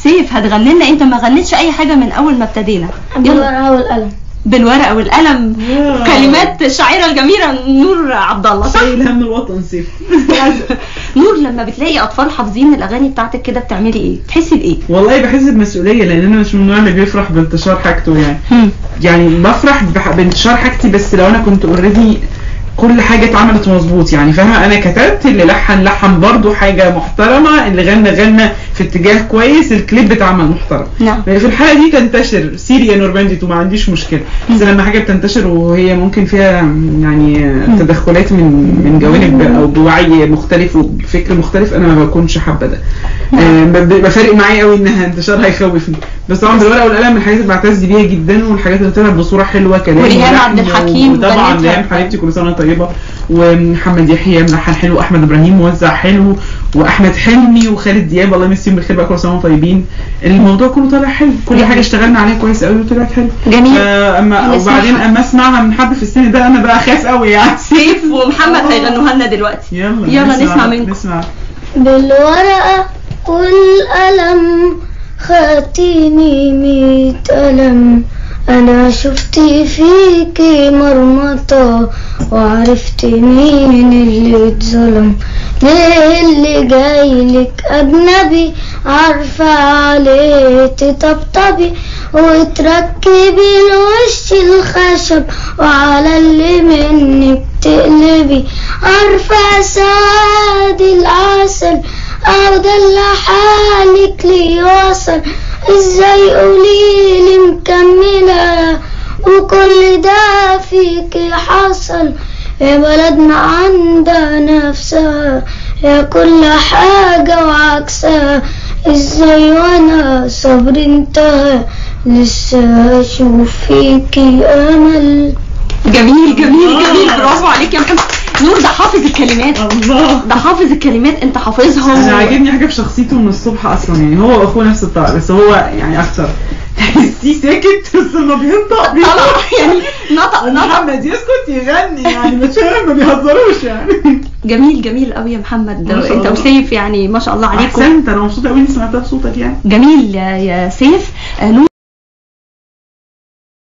سيف هتغني لنا؟ انت ما غنيتش اي حاجة من اول ما ابتدينا. بالورقة والقلم. بالورقة والقلم، كلمات الشاعره الجميلة نور عبد الله، صح؟ شايل هم الوطن سيف. نور، لما بتلاقي اطفال حافظين الاغاني بتاعتك كده بتعملي ايه؟ بتحسي بايه؟ والله بحس بمسؤولية، لان انا مش من النوع اللي بيفرح بانتشار حاجته يعني. يعني بفرح بانتشار حاجتي بس لو انا كنت already كل حاجة اتعملت مظبوط يعني، فاهمه؟ انا كتبت، اللي لحن لحن برضو حاجة محترمه، اللي غنى غنى في اتجاه كويس، الكليب اتعمل محترم. نعم. في الحالة دي تنتشر سيريا نور بانديت وما عنديش مشكلة، بس لما حاجة بتنتشر وهي ممكن فيها يعني تدخلات من جوانب او بوعي مختلف وبفكر مختلف، انا ما بكونش حابة ده. بيبقى فارق معايا قوي انها انتشارها يخوفني. بس طبعا بالورقة والقلم من الحاجات اللي بعتز بيها جدا، والحاجات اللي طلعت بصورة حلوة، كلام وريهام عبد الحكيم طبعا، ريهام حبيبتي كل سنة طيبة، ومحمد يحيى ملحن حلو، احمد ابراهيم موزع حلو، واحمد حلمي وخالد دياب الله يمسيهم بالخير بقى، كل سنة وانتم طيبين. الموضوع كله طالع حلو، كل حاجة اشتغلنا عليها كويس قوي وطلعت حلو. جميل. اما وبعدين اما اسمعها من حد في السن ده انا بقى خاف قوي يعني. سيف ومحمد هيغنوها لنا دلوقتي. يلا نسمع منكم. نسمع. بالورقة والقلم خدتيني 100 قلم، انا شفت فيكي مرمطة وعرفت مين اللي اتظلم، ليه اللي جايلك اجنبي عارفة عليه تطبطبي وتركبي الوش الخشب وعلى اللي منك تقلبي، عارفة سعاد العسل او ده اللي حالك ليوصل، ازاي قوليلي مكملة وكل ده فيكي حصل، يا بلدنا عندها نفسها يا كل حاجة وعكسها، ازاي وانا صبري انتهى لسه اشوف فيكي امل. جميل جميل جميل، برافو عليك يا محمد. نور ده حافظ الكلمات. الله، ده حافظ الكلمات، انت حافظهم. انا عاجبني حاجة في شخصيته من الصبح اصلا يعني، هو واخوه نفس الطبع، بس هو يعني اكتر تحسيه ساكت بس لما بينطق طلع يعني نطق. محمد يسكت يغني يعني، مش فاهم، ما بيهزروش يعني. جميل جميل قوي يا محمد، انت وسيف يعني ما شاء الله عليكم. احسنت، انا مبسوطة قوي اني سمعتها بصوتك يعني. جميل يا سيف. نور.